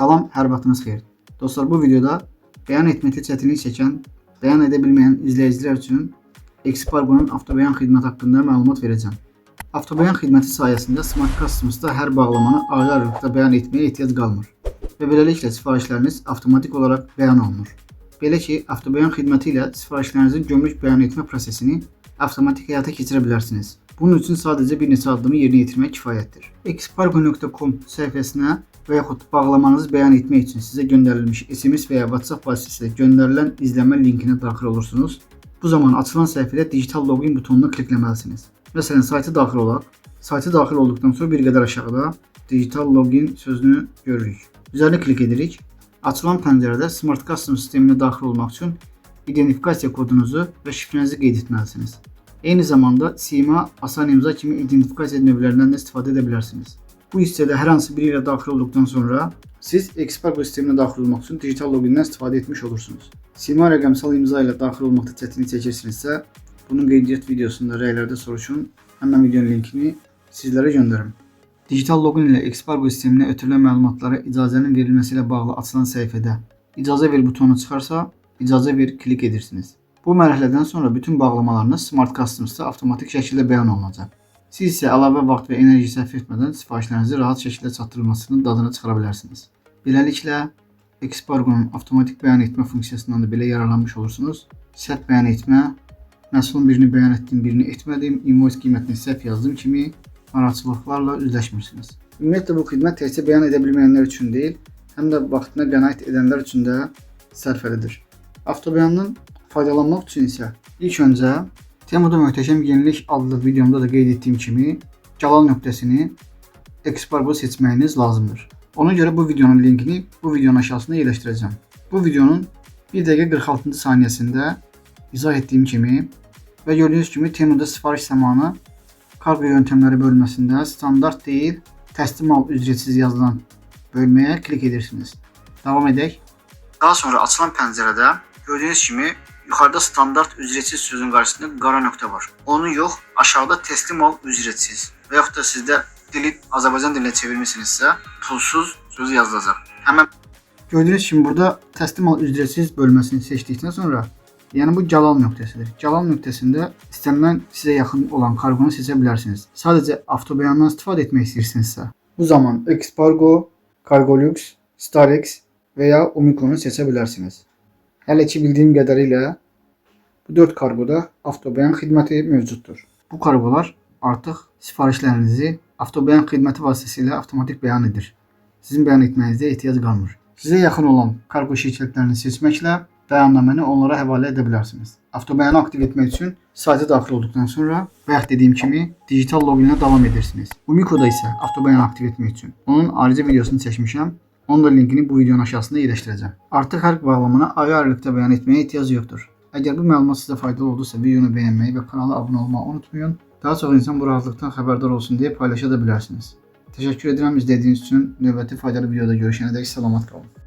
Salam, hər vaxtınız xeyir. Dostlar, bu videoda bəyan etməkdə çətinlik çəkən, bəyan edə bilməyən izləyicilər üçün Expargo-nun avtobəyan xidməti haqqında məlumat verəcəm. Avtobəyan xidməti sayəsində Smart Customs'da hər bağlamanı ayrı-ayrılıqda bəyan etməyə ehtiyac qalmır və beləliklə sifarişləriniz avtomatik olaraq bəyan olunur. Belə ki, avtobəyan xidməti ilə sifarişlərinizin gömrük bəyan etmə prosesini avtomatik həyata keçirə bilərsiniz. Bunun üçün sadəcə bir neçə addımı yerinə yetirmək kifayətdir. Expargo.com səhifəsinə və yaxud bağlamanızı bəyan etmək üçün sizə göndərilmiş SMS və ya WhatsApp vasitəsilə göndərilən izlənmə linkinə daxil olursunuz. Bu zaman açılan səhifədə digital login butonuna klikləməlisiniz. Məsələn, sayta daxil olaq. Sayta daxil olduqdan sonra bir qədər aşağıda digital login sözünü görürük. Üzərinə klik edirik. Açılan pəncərədə Smart Custom sisteminə daxil olmaq üçün identifikasiya kodunuzu və şifrənizi qeyd etməlisiniz. Eyni zamanda sima, asan imza kimi identifikasiya növlərindən də istifadə edə bilərsiniz. Bu hissədə hər hansı biri ilə daxil olduqdan sonra siz Expargo sisteminə daxil olmaq üçün digital logindən istifadə etmiş olursunuz. Sima rəqəmsal imza ilə daxil olmaqda çətinlik çəkirsinizsə, bunun qeydiyyat videosunda rəylərdə soruşun. Həmin videonun linkini sizlərə göndərim. Digital login ilə Expargo sisteminə ötürülən məlumatlara icazənin verilməsi ilə bağlı açılan səhifədə icazə ver butonu çıxarsa, icazə ver klik edirsiniz. Bu mərhələdən sonra bütün bağlamalarınız Smart Customs'da avtomatik şəkildə bəyan olunacaq. Siz isə əlavə vaxt və enerji sərf etmədən sifarişlərinizi rahat şəkildə çatdırılmasının dadını çıxara bilərsiniz. Beləliklə, Expargo-nun avtomatik bəyan etmə funksiyasından da belə yararlanmış olursunuz. Səhv bəyan etmə, məhsulun birini bəyan etdim, birini etmədim, invoice qiymətini səhv yazdım kimi narahatçılıqlarla üzləşmirsiniz. Ümumiyyətlə bu xidmət təkcə bəyan edə bilməyənlər üçün deyil, həm də vaxtına qənaət edənlər üçün də sərfəlidir. Avtobəyandan faydalanmaq üçün isə ilk öncə Temuda Möhtəşəm Yenilik adlı videomda da qeyd etdiyim kimi gəlal nöqtəsini Expargo seçməyiniz lazımdır. Ona görə bu videonun linkini bu videonun aşağısında yerləşdirəcəm. Bu videonun 1 dəqiqə 46-cı saniyəsində izah etdiyim kimi və gördüyünüz kimi Temuda sifariş zamanı kargo yöntəmləri bölməsində standart deyil, təslim al ücretsiz yazılan bölməyə klik edirsiniz. Davam edək. Daha sonra açılan pəncərədə gördüyünüz kimi yuxarıda standart ücretsiz sözün qarşısında qara nöqtə var. Onu yox, aşağıda teslim ol ücretsiz və yaxud da sizdə dili Azərbaycan dilinə çevirmisinizsə, pulsuz sözü yazılacaq. Həmin gördüyünüz kimi burada təslim ol ücretsiz bölməsini seçdikdən sonra, yəni bu gəlal nöqtəsidir. Gəlal nöqtəsində istənilən sizə yaxın olan kargonu seçə bilərsiniz. Sadəcə avtobəyandan istifadə etmək istəyirsinizsə, bu zaman Expargo, Cargolux, Starex və ya Umiconu seçə bilərsiniz. Hələ ki bildiyim qədərilə bu 4 kargoda avtobəyan xidməti mövcuddur. Bu kargolar artıq sifarişlərinizi avtobəyan xidməti vasitəsilə avtomatik bəyan edir. Sizin bəyan etməyinizə ehtiyac qalmır. Sizə yaxın olan kargo şirkətlərini seçməklə bəyannaməni onlara həvalə edə bilərsiniz. Avtobəyanı aktiv etmək üçün sayta daxil olduqdan sonra bayaq dediyim kimi digital loginlə davam edirsiniz. Umikoda isə avtobəyanı aktiv etmək üçün onun ayrıca videosunu çəkmişəm. Onun da linkini bu videonun aşağısında yerləşdirəcəm. Artıq hər bağlamanı ayrı-ayrılıqda bəyan etməyə ehtiyac yoxdur. Əgər bu məlumat sizə faydalı oldusa videonu bəyənməyi və kanala abunə olmağı unutmayın. Daha çox insan bu rahatlıqdan xəbərdar olsun deyə paylaşa da bilərsiniz. Təşəkkür edirəm izlədiyiniz üçün. Növbəti faydalı videoda görüşənədək salamat qalın.